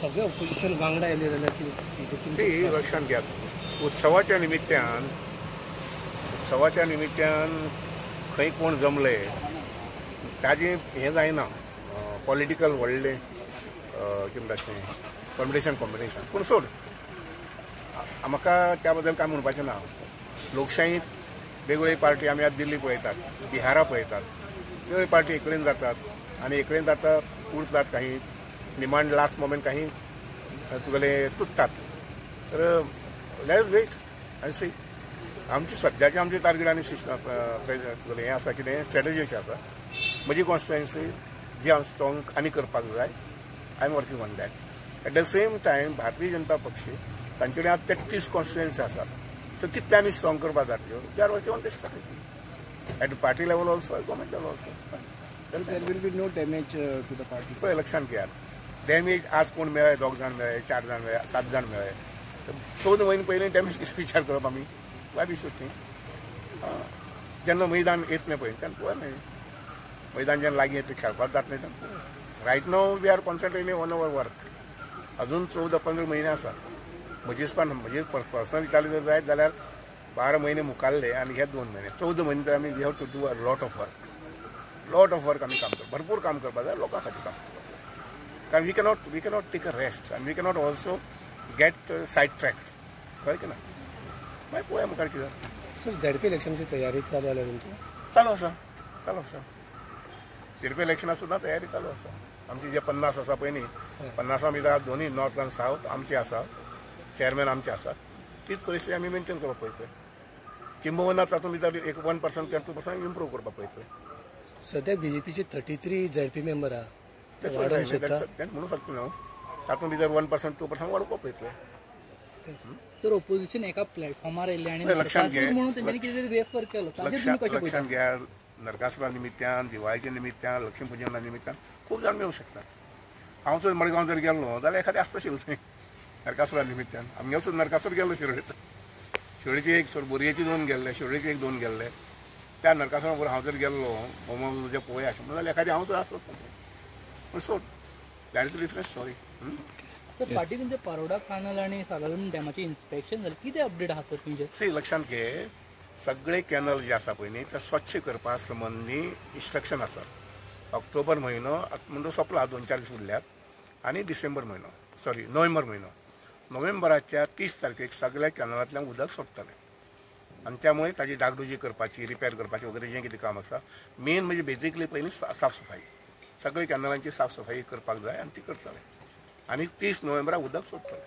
सगळे ऑपोजिशन वांगडा येयले जाल्यार कितें? सी, लक्षांत घेयात, उत्सवाच्या निमित्यान खंय कोण जमले ताजें हें जायना. पॉलिटिकल व्हडलें कितें म्हणटा अशें कॉम्पिटिशन कॉम्पिटिशन पूण सोड, म्हाका त्या बद्दल कांय म्हणपाचें ना. लोकशाहीत वेगवेगळी पार्टी, आमी आतां दिल्ली पळयतात, बिहारा पळयतात, वेगवेगळी पार्टी एकडेन जातात आनी एकडेन जाता उरतात, काही निमाण लास्ट मोमेंट काही तुगेले तुटतात. तर let's weight आनी सी. आमची सद्याची आमची टार्गेट आनी सिस्टम तुगेलें हें आसा, कितें स्ट्रेटजी अशी आसा, म्हजी कॉन्स्टिट्युएन्सी जी हांव स्ट्रॉंग आनी करपाक जाय. I am working on that. At the same time, Bharatiya Janata पक्ष तांचे कडेन आतां 33 कॉन्स्टिट्युएन्सी आसात, तर कितले आमी स्ट्रॉंग करपाक जातल्यो. They are working on the strategy at party level also, government level also. There will be no damage to the party? पळय, लक्षांत घेयात, डॅमेज आज कोण मेळ्ळे, दोग जाण मेळ्ळे, चार जाण मेळ्ळे, सात जाण मेळ्ळे, 14 म्हयने पयलीं डॅमेज कितें विचार करप आमी? Y we should think? जेन्ना मैदान येतलें पळय तेन्ना पळोवया न्हय. मैदान जेन्ना लागीं येतलें, खेळपाक जातलें तेन्ना पळोवया. Right now we are concentrating on our work. अजून 14-15 म्हयने आसा. म्हजे हिसपान, म्हजे पर्सनल विचारलें जर जायत जाल्यार 12 म्हयने मुखारले आनी हे 2 म्हयने, 14 म्हयने तर आमी we have to do a lot of work, lot of work. आमी काम कर भरपूर काम करपाक जाय, लोकां खातीर काम करपाक जाय, कारण we cannot take a rest आनी we cannot also get side track. कळ्ळें की ना? मागीर पळोवया मुखार कितें जाता. सर, झेडपी इलेक्शनची तयारी चालू जाल्या तुमची? चालू आसा, चालू आसा. झेडपी इलेक्शना सुद्दां तयारी चालू आसा आमची. जे 50 आसा पळय न्ही, 50 भितर दोनूय नॉर्थ आनी सावथ आमचे आसा, चेअरमॅन आमचे आसात. तीच परिस्थिती आमी मेंटेन करपाक पळयतले. किंबहुना तातूंत भितर एक 1% किंवा 2% इम्प्रूव करपाक पळयतले. सध्या बीजेपीचे 33 झेडपी मेंबर आहा. ते वाडोवंक सोदता? तें म्हणूंक शकता न्हू, तातूंत भितर 1% 2% वाडोवपाक पळयतले. सर, ओपोजिशन एका प्लॅटफॉर्मार येयल्ले आनी लक्षात घे. नरकासूर म्हणून तेंच्यांनी कितें तरी रेफर केलो, ताचेर तुमी कशें पळयता? लक्षात घ्या, नरकासुरा निमित्यान, दिवाळीच्या निमित्यान, लक्ष्मीपुजना निमित्यान खूब जाण मेळूंक शकतात. हांव सुद्दां मडगांव जर गेल्लो जाल्यार एखादें आसता आशिल्लें थंय नरकासुरा निमित्यान. आमगेलो सुद्दां नरकासूर गेल्लो शिरोडेचो. शिरोडेची एक, बोरयेची दोन गेल्ले, शिरोडेची एक दोन गेल्ले. त्या नरकासुरा बरोबर हांव जर गेल्लो, मोमो तुजें पळय अशें म्हणून, जाल्यार एखादें हांव सुद्दां आसत. पूण सोड, that is different story. तर फाटीं तुमच्या पारोडा कानल आनी सालवलीम डॅमाचें इन्स्पेक्शन जालें, कितें अपडेट आहा सर तुमचें? सी, लक्षांत घे, सगळे कॅनल जे आसा पळय न्ही, ते स्वच्छ करपा संबंदी इन्स्ट्रक्शन आसात. ऑक्टोबर म्हयनो आतां म्हणटा सोंपला, 2-4 दीस उरल्यात आनी डिसेंबर म्हयनो, सॉरी, नोव्हेंबर म्हयनो, नोव्हेंबराच्या 30 तारखेक सगळ्या कॅनलांतल्यान उदक सोडटले आनी त्यामुळे ताजी डागडुजी करपाची, रिपेर करपाची वगैरे जें कितें काम आसा, मेन म्हणजे बेजिकली पयलीं साफसफाई, सगळे कॅनलांची साफसफाई करपाक जाय आनी ती करतले आनी 30 नोव्हेंबराक उदक सोडटले.